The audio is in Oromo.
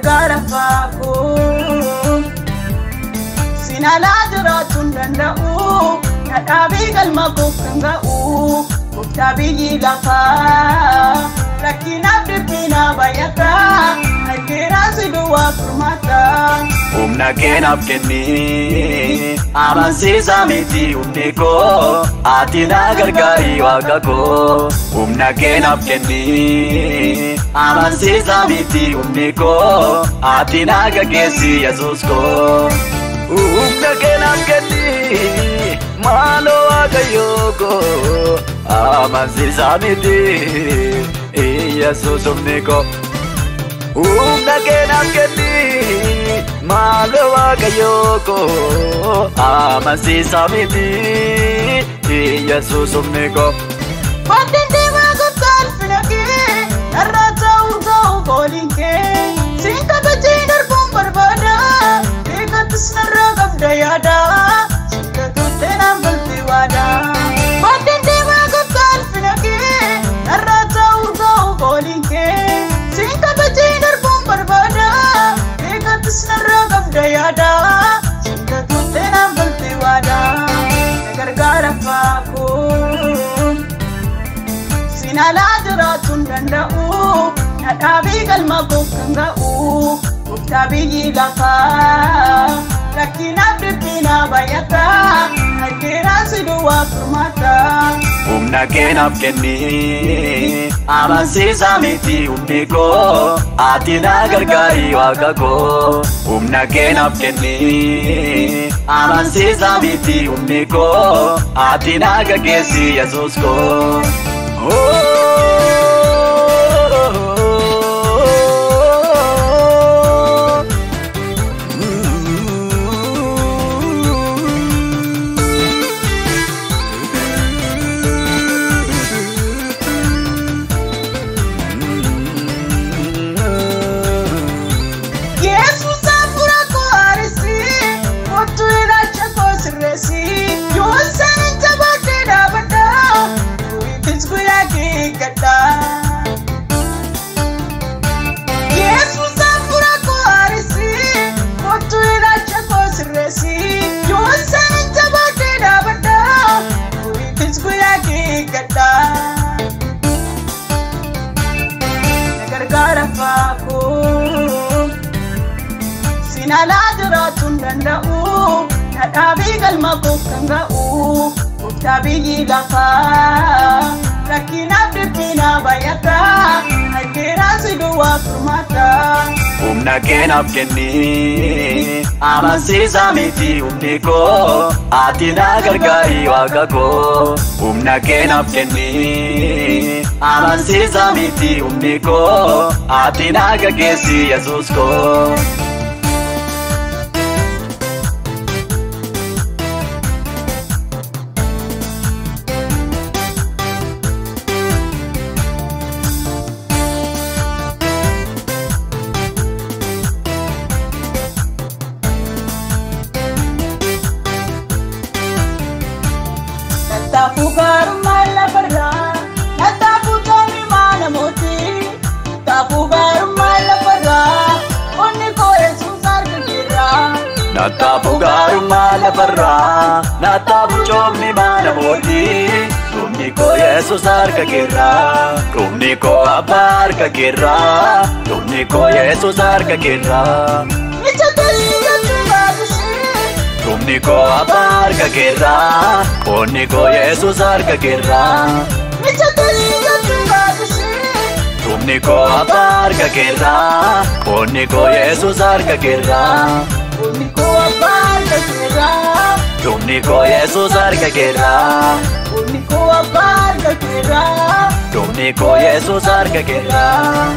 Gargaara faakuu sinalaa jiraachuun danda'u dhadhaabii galma koof kan ga'u gooftaa biyyi lafaa rakkinaaf dhiphina baay'ataa harkeeraa si duwwaa furmaataa. Humna keenaaf kenni amansiisaa miti humni koo ati na gargaari waaqa koo. Humna keenaaf kenni amansiisaa miti humni koo ati na gaggeessi Yesuus koo. Humna keenaaf kenni maaloo waaqayyoo koo amansiisaa miti Yesuus humni koo. Humna keenaaf kenni maaloo waaqayyoo koo amansiisaa miti Yesuus humni koo. Baddeen deemaa gooftaa ulfina kee narraa ta'uu ga'u fooliin kee siin kabajee darbuun barbaada beekattis narraa qabda yaada siin gatuuttee naan galtee waada. Baddeen deemaa gooftaa ulfina kee narraa ta'uu ga'u fooliin kee siin kabajee darbuun barbaada beekattis narraa qabda yaada siin gatuuttee naan galtee waada. Gargaara faakuu. Sinalaa jiraachuun danda'u dhadhaabii galma koof kan ga'u gooftaa biyyi lafaa rakkinaaf dhiphina baay'ataa harkeeraa si duwwaa furmaataa. Humna keenaaf kenni amansiisaa miti humni koo ati na gargaari waaqa koo. Humna keenaaf kenni amansiisaa miti humni koo ati na gaggeessi Yesuus koo. Yesuus hafuura koo haaressi kottu ilaalcha koo sirreessi yoo isaan hin jabaadhee dhaabadha du'iitis guyyaa kee eeggadha. Yesuus hafuura koo haaressi kottu ilaalcha koo sirreessi yoo isaan hin jabaadhee dhaabadha du'iitis guyyaa kee eeggadha. Gargaara faakuu. Sinalaa jiraachuun danda'u dhadhaabii galma koof kan ga'u gooftaa biyyi lafaa rakkinaaf dhiphina baay'ataa harkeeraa si duwwaa furmaataa. Humna keenaaf kenni amansiisaa miti humni koo ati na gargaari waaqa koo. Humna keenaaf kenni amansiisaa miti humni koo ati na gaggeessi Yesuus koo. Tattaafuu gaarummaa lafarraa tattaafuu tooni maana mootii tattaafuu gaarummaa lafarraa onni koo Yesuus harka keerraa. Nattaafuu gaarummaa lafarraa nattaafuu coomni maana mootii dhumni koo Yesuus harka keerraa dhumni koo abbaa harka keerraa dhumni koo Yesuus harka keerraa. Micha teessee jechuun baatushee Dhumni koo abbaa harka keerraa qoonni koo Yesuus harka keerraa. Micha teessee jechuun baatushee Dhumni koo abbaa harka keerraa qoonni koo Yesuus harka keerraa. Onni koo abbaa harka keerraa Dhumni koo Yesuus harka keerraa. Onni koo abbaa harka keerraa. Dhumni koo Yesuus harka keerraa.